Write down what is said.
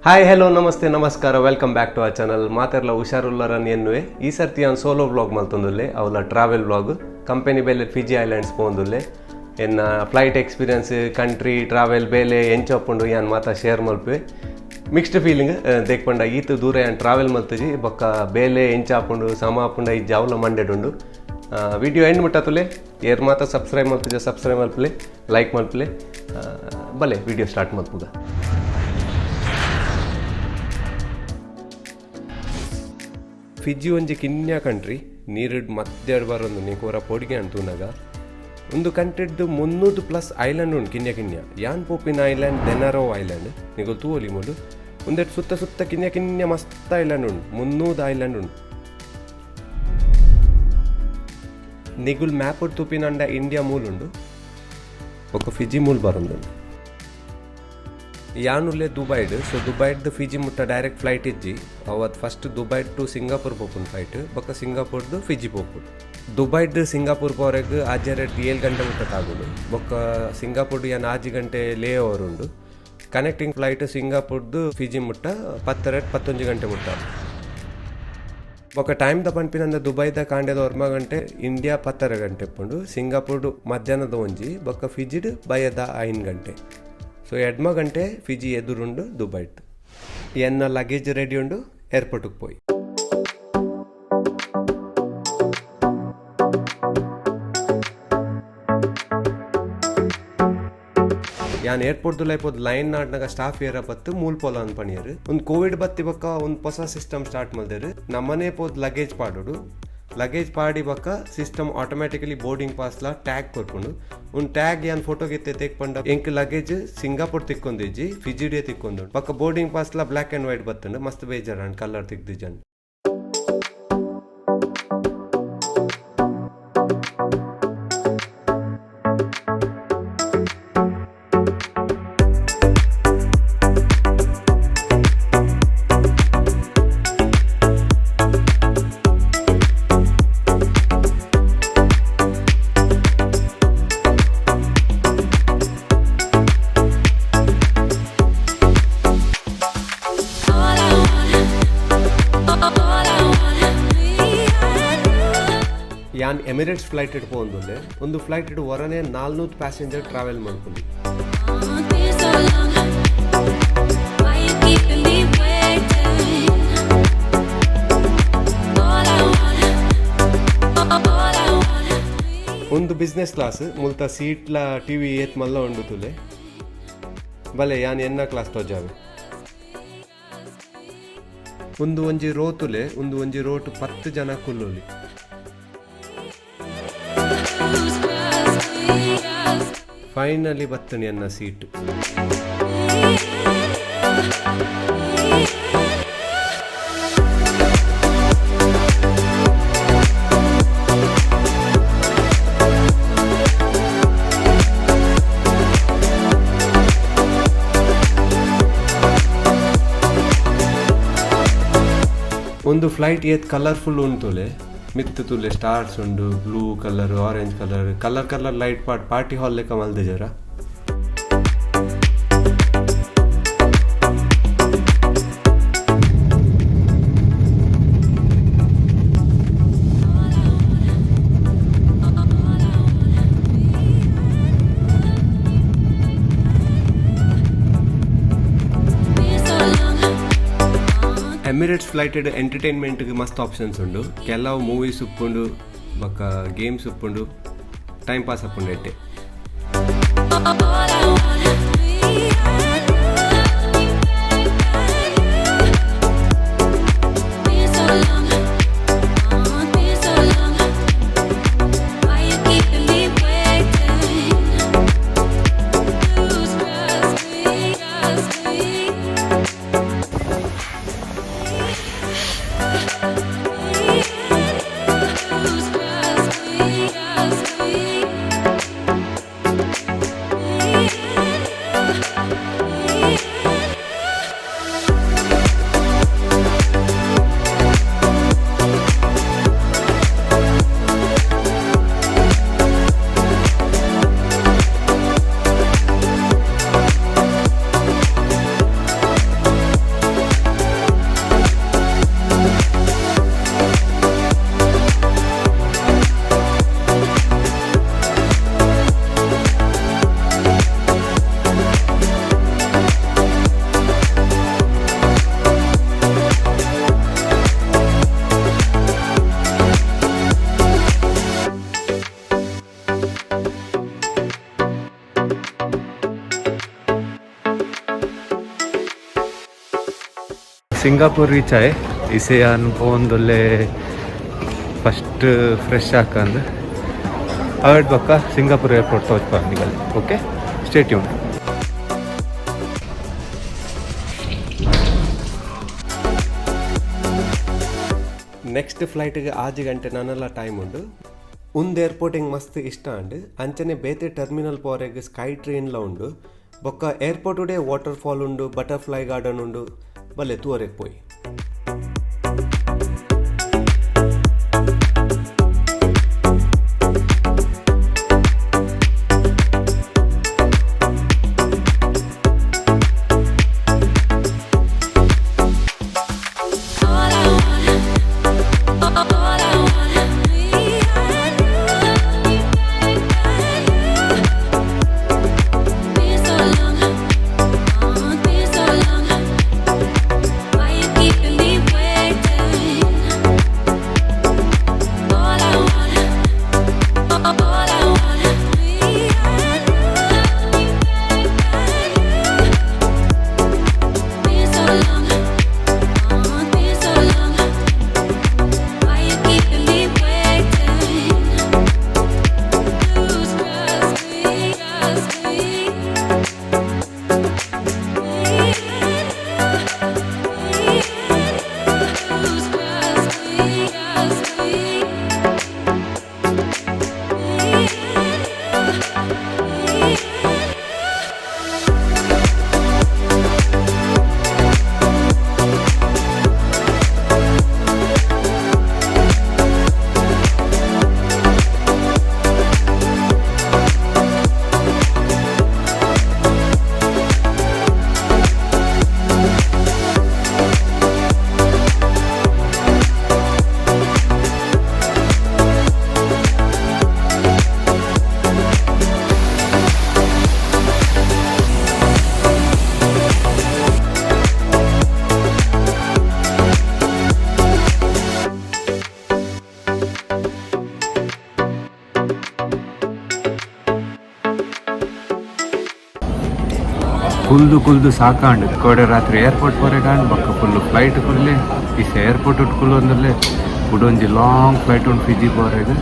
Hi, hello, namaste, ನಮಸ್ಕಾರ. Welcome back to our channel. ಮಾತೆರ್ಲ ಹುಷಾರುಲ್ಲರನ್ ಎನ್ನುವೆ. ಈ ಸರ್ತಿ ಯಾನ್ ಸೋಲೋ ವ್ಲಾಗ್ ಮಲ್ತೊಂದುಲ್ಲೆ. ಅವಲ ಟ್ರಾವೆಲ್ ವ್ಲಾಗ್. ಕಂಪೆನಿ ಬೇಲೆ ಫಿಜಿ ಐಲ್ಯಾಂಡ್ಸ್ ಪೋಂದುಲ್ಲೆ. ಎನ್ನ ಫ್ಲೈಟ್ ಎಕ್ಸ್ಪೀರಿಯನ್ಸ್, ಕಂಟ್ರಿ, ಟ್ರಾವೆಲ್, ಬೇಲೆ ಎಂಚ ಉಪ್ಪುಂಡು ಯಾನ್ ಮಾತ ಶೇರ್ ಮಲ್ಪುವೆ. ಮಿಕ್ಸ್ಡ್ ಫೀಲಿಂಗ್ ದೇಕ್ ಪಂಡ ಈತ್ ದೂರ ಯಾನ್ ಟ್ರಾವೆಲ್ ಮಲ್ತುಜಿ. ಬೊಕ್ಕ ಬೇಲೆ ಎಂಚ ಆಪುಂಡು, ಸಮ ಆಪುಂಡ ಇಜ್ಜ, ಅವಲ ಮಂಡೆಡುಂಡು. ವಿಡಿಯೋ ಎಂಡ್ ಮುಟ್ಟ ತೂಲೆ. ಏರ್ ಮಾತ ಸಬ್ಸ್ಕ್ರೈಬ್ ಮಲ್ತುಜ, ಸಬ್ಸ್ಕ್ರೈಬ್ ಮಲ್ಪುಲೆ, ಲೈಕ್ ಮಲ್ಪುಲೆ. ಬಲೆ, ವಿಡಿಯೋ ಸ್ಟಾರ್ಟ್ ಮಲ್ಪುಗ. ಫಿಜಿ ಒಂಜಿ ಕಿನ್ಯ ಕಂಟ್ರಿ. ನೀರುಡ್ ಮಧ್ಯಾಡ್ ಬರೊಂದು ನೀಕೋರ ಪೊಡಿಗೆ ತೂನಗ. ಒಂದು ಕಂಟ್ರಿಡ್ದು 300 ಪ್ಲಸ್ ಐಲ್ಯಾಂಡ್ ಉಂಡು, ಕಿನ್ಯ ಕಿನ್ಯ. ಯಾನ್ ಪೋಪಿನ ಐಲ್ಯಾಂಡ್ ದೆನರೋ ಐಲ್ಯಾಂಡ್. ನಿಗಲ್ ತೂವೊಲಿ ಮೂಲು. ಉಂದೆಟ್ ಸುತ್ತ ಸುತ್ತ ಕಿನ್ಯ ಕಿನ್ಯ ಮಸ್ತ್ ಐಲ್ಯಾಂಡ್ ಉಂಡು. 300 ಐಲ್ಯಾಂಡ್ ಉಂಡು. ನಿಗುಲ್ ಮ್ಯಾಪ್ ತೂಪಿನಂಡ ಇಂಡಿಯಾ ಮೂಲುಂಡು, ಬೊಕ್ಕ ಫಿಜಿ ಮೂಲ್ ಬರೊಂದುಂಡು. ಯಾನುಲ್ಲೆ ದುಬೈಡ್. ಸೊ ದುಬೈಡ್ದು ಫಿಜಿ ಮುಟ್ಟ ಡೈರೆಕ್ಟ್ ಫ್ಲೈಟ್ ಇಜ್ಜಿ. ಅವತ್ತು ಫಸ್ಟ್ ದುಬೈ ಟು ಸಿಂಗಾಪುರ್ ಪೋಪುಂಡು ಫ್ಲೈಟ್. ಬೊಕ್ಕ ಸಿಂಗಾಪುರ್ದು ಫಿಜಿ ಪೋಪುಂಡು. ದುಬೈಡ್ ಸಿಂಗಾಪುರ್ ಪೋರೆಗ್ ಆಜೆರೆಡ್ 7 ಗಂಟೆ ಮುಟ್ಟ ತಾಗುಂಡು. ಬೊಕ್ಕ ಸಿಂಗಾಪುರ್ ಯಾನ್ 6 ಗಂಟೆ ಲೇ ಓವರ್ ಉಂಡು. ಕನೆಕ್ಟಿಂಗ್ ಫ್ಲೈಟ್ ಸಿಂಗಾಪುರ್ದು ಫಿಜಿ ಮುಟ್ಟ ಪತ್ತರ 11 ಗಂಟೆ ಮುಟ್ಟ. ಬೊಕ್ಕ ಟೈಮ್ ದ ಪನ್ಪಿನಂದ ದುಬೈದ ಕಾಂಡೆದ 9 ಗಂಟೆ, ಇಂಡಿಯಾ 10:30 ಗಂಟೆ ಇಪ್ಪುಂಡು. ಸಿಂಗಾಪುರ್ಡು ಮಧ್ಯಾಹ್ನದ 1, ಬೊಕ್ಕ ಫಿಜಿಡ್ ಬಯ್ಯದ 5 ಗಂಟೆ. ಸೊ 8 ಗಂಟೆ ಫಿಜಿ ಎದುರುಂಡು ದುಬೈಟ್. ಎನ್ನ ಲಗೇಜ್ ರೆಡಿ ಉಂಡು, ಏರ್ಪೋರ್ಟ್ಗೆ ಪೋಯಿ. ಯಾನ್ ಏರ್ಪೋರ್ಟ್ ದುಲೈ ಲೈನ್ ನಾಡ್ನಾಗ ಸ್ಟಾಫ್ ಏರ ಬತ್ತು ಮೂಲ್ ಪೋಲ ಪಣಿಯರು. ಒಂದು ಕೋವಿಡ್ ಬತ್ತಿ ಬೊಕ್ಕ ಒಂದು ಹೊಸ ಸಿಸ್ಟಮ್ ಸ್ಟಾರ್ಟ್ ಮಲ್ದೇರು. ನಮ್ಮನೆ ಪೋದ್ ಲಗೇಜ್ ಪಾಡೋಡು. ಲಗೇಜ್ ಪಾಡಿ ಬೊಕ್ಕ ಸಿಸ್ಟಮ್ ಆಟೋಮ್ಯಾಟಿಕಲಿ ಬೋರ್ಡಿಂಗ್ ಪಾಸ್ಲ ಟ್ಯಾಗ್ ಕೊರ್ಪುಂಡು. ಒಂದು ಟ್ಯಾಗ್ ಯಾನ್ ಫೋಟೋ ಗಿತ್ತೆ ತೆಕ್ ಪಂಡ ಎಂಕ್ ಲಗೇಜ್ ಸಿಂಗಾಪುರ್ ತಿಕ್ಕೊಂದಿಜ್ಜಿ, ಫಿಜಿಡೇ ತಿಕ್ಕೊಂದು. ಬೊಕ್ಕ ಬೋರ್ಡಿಂಗ್ ಪಾಸ್ಲ ಬ್ಲ್ಯಾಕ್ ಅಂಡ್ ವೈಟ್ ಬತ್ತುಂಡು. ಮಸ್ತ್ ಬೇಜಾರ್ colour ತಿಕ್ದಿಜನ್. All I want, all I want, me and you. ಯಾನ್ ಎಮಿರೇಟ್ಸ್ ಫ್ಲೈಟ್ ಇಡ್ ಪೋಂದುಲ್ಲೆ. ಒಂದು ಫ್ಲೈಟ್ ಇಡ್ ಹೊರನೆ 400 ಪ್ಯಾಸೆಂಜರ್ ಟ್ರಾವೆಲ್ ಮಲ್ಪೊಲಿ. Been so long. Why you keeping me waiting? All I want, all I want, ಒಂದು ಬಿಸ್ನೆಸ್ ಕ್ಲಾಸ್. ಮುಲ್ತ ಸೀಟ್ಲ ಟಿವಿ ಏತ್ ಮಲ್ಲ ಉಂಡು ತುಲೆ. ಬಲೆ, ಯಾನ್ ಎನ್ನ ಕ್ಲಾಸ್ ತೋಜಾವೆ. ಒಂದು ಒಂಜಿ ರೋ ತುಲೆ. ಒಂದು ಒಂಜಿ ರೋಟ್ 10 ಜನ ಕುಲ್ಲೊಲಿ. Lose trust me, trust. Finally ಬತ್ತಣಿ ಎನ್ನ ಸೀಟ್. Me and you. ಒಂದು ಫ್ಲೈಟ್ ಏತ್ ಕಲರ್ಫುಲ್ ಉಂಟುಲೆ. ಮಿತ್ತು ತುಲೆ, ಸ್ಟಾರ್ಸ್ ಉಂಡು. Blue colour, orange colour, colour colour light pot party hall ಲೆಕ್ಕ ಮಲ್ದಿಜಾರ. Been so long. Emirates flight entertainment ಮಸ್ತ್ ಆಪ್ಷನ್ಸ್ ಉಂಡು. ಕೆಲವು ಮೂವೀಸ್ ಉಪ್ಪುಂಡು, ಬೊಕ್ಕ ಗೇಮ್ಸ್ ಉಪ್ಪುಂಡು. ಟೈಮ್ ಪಾಸ್ ಆಪುಂಡು ಎಡ್ಡೆ. All I want, me and you. Been so long, been so long. Why you keeping me waiting? Lose trust me, trust me. Lose trust me, trust me. Singapore reach ಆಯೆ. ಇಸೆ ಯಾನ್ ಪೋಂದೊಲ್ಲೆ first fresh ಹಾಕಂದು ಅವೆಡ್ ಬೊಕ್ಕ Singapore airport ತೋಜ್ಪ ನಿಗಲ್. Okay, stay tune. Next ಫ್ಲೈಟ್ಗೆ 6 ಗಂಟೆ ನಾನೆಲ್ಲ ಟೈಮ್ ಉಂಡು. ಉಂದು ಏರ್ಪೋರ್ಟಿಂಗ್ ಮಸ್ತ್ ಇಷ್ಟ ಅಂಡ್. ಅಂಚನೆ ಬೇತೆ ಟರ್ಮಿನಲ್ ಪೋರೆಗ್ ಸ್ಕೈ ಟ್ರೈನ್ಲ ಉಂಡು. ಬೊಕ್ಕ ಏರ್ಪೋರ್ಟ್ ಉಡೆ ವಾಟರ್ ಫಾಲ್ ಉಂಡು, ಬಟರ್ಫ್ಲೈ ಗಾರ್ಡನ್ ಉಂಡು. ಬಲ್ಲೆ ತೂವರೆಗ್ ಪೋಯಿ. All I want, all I want, me and you. Been so long, been so long. Why you keeping me waiting? All I want, all I want, me and you. Been so long. Been so long. Why you keeping me waiting? Lose trust me, trust me. Lose trust me, trust me. ಕುಲ್ದು ಕುಲ್ದು ಸಾಕಾಂಡ್. ಕೋಡೆ ರಾತ್ರಿ airport ಪೋರೆಗಾಂಡ್. ಬೊಕ್ಕ full flight ಕುಲ್ಲೆ. ಇಸೆ airport ಉಟ್ ಕುಲ್ಲೊಂದುಲ್ಲೆ. ಕುಡೊಂಜಿ long flight ಉಂಡು Fiji ಪೋರೆಗ್.